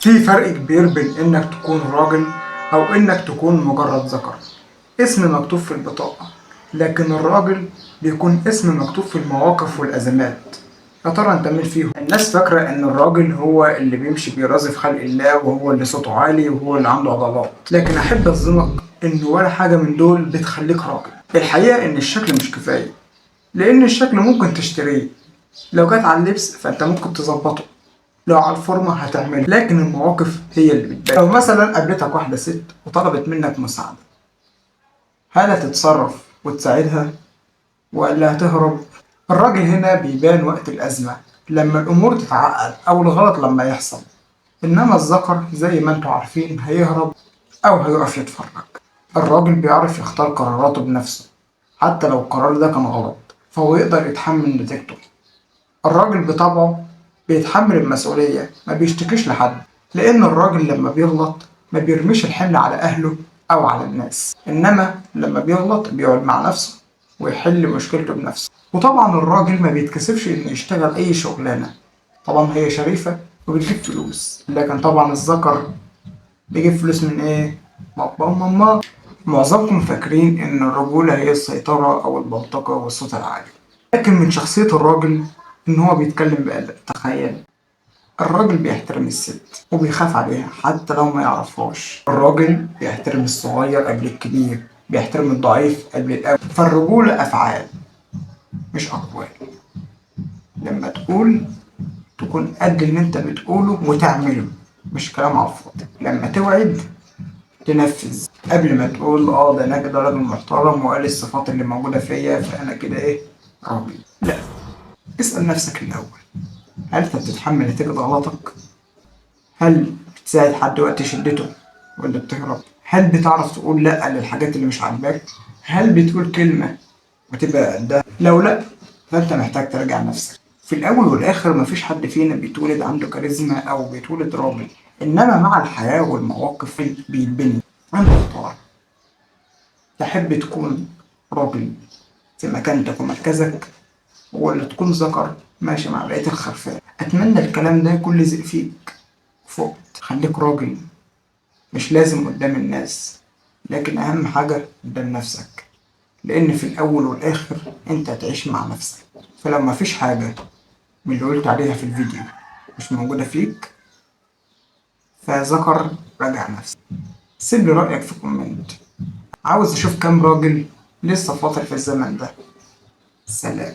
في فرق كبير بين إنك تكون راجل أو إنك تكون مجرد ذكر، اسم مكتوب في البطاقة، لكن الراجل بيكون اسم مكتوب في المواقف والأزمات. يا ترى انت مين فيهم؟ الناس فاكرة ان الراجل هو اللي بيمشي بيرازي في خلق الله، وهو اللي صوته عالي، وهو اللي عنده عضلات، لكن احب اصدمك ان ولا حاجة من دول بتخليك راجل. الحقيقة ان الشكل مش كفاية، لان الشكل ممكن تشتريه، لو جت على اللبس فانت ممكن تظبطه، لو على الفورمة هتعمله، لكن المواقف هي اللي بتبان. لو مثلا قابلتك واحدة ست وطلبت منك مساعدة، هل هتتصرف وتساعدها ولا هتهرب؟ الراجل هنا بيبان وقت الأزمة، لما الأمور تتعقد أو الغلط لما يحصل، إنما الذكر زي ما انتوا عارفين هيهرب أو هيقف يتفرج. الراجل بيعرف يختار قراراته بنفسه، حتى لو القرار ده كان غلط فهو يقدر يتحمل نتيجته. الراجل بطبعه بيتحمل المسؤولية، ما بيشتكيش لحد، لأن الراجل لما بيغلط ما بيرميش الحمل على أهله أو على الناس، إنما لما بيغلط بيقعد مع نفسه ويحل مشكلته بنفسه. وطبعا الراجل ما بيتكسفش إنه يشتغل أي شغلانة، طبعا هي شريفة وبتجيب فلوس، لكن طبعا الذكر بيجيب فلوس من إيه؟ بابا وماما. معظمكم فاكرين إن الرجولة هي السيطرة أو البلطجة والصوت العالي، لكن من شخصية الراجل إن هو بيتكلم بأدب. تخيل، الراجل بيحترم الست وبيخاف عليها حتى لو ما يعرفهاش. الراجل بيحترم الصغير قبل الكبير، بيحترم الضعيف قبل القوي. فالرجولة أفعال مش أقوال. لما تقول تكون قد اللي انت بتقوله وتعمله، مش كلام على الفاضي. لما توعد تنفذ، قبل ما تقول ده انا كده راجل محترم وقال الصفات اللي موجودة فيا فأنا كده ايه راجل. لا، اسأل نفسك الأول، هل انت بتتحمل نتيجة غلطك؟ هل بتساعد حد وقت شدته ولا بتهرب؟ هل بتعرف تقول لا للحاجات اللي مش عاجباك؟ هل بتقول كلمة وتبقى قدها؟ لو لا فانت محتاج تراجع نفسك. في الأول والآخر مفيش حد فينا بيتولد عنده كاريزما أو بيتولد راجل، إنما مع الحياة والمواقف بيتبني. أنت اختار، تحب تكون راجل في مكانتك ومركزك، ولا تكون ذكر ماشي مع بقية الخرفان؟ أتمنى الكلام ده يكون لزق فيك فوق. خليك راجل، مش لازم قدام الناس، لكن أهم حاجة قدام نفسك، لأن في الأول والآخر أنت هتعيش مع نفسك. فلو مفيش حاجة من اللي قلت عليها في الفيديو مش موجودة فيك، فذكر راجع نفسك. سيب لي رأيك في comment، عاوز أشوف كام راجل لسه فاضل في الزمن ده. سلام.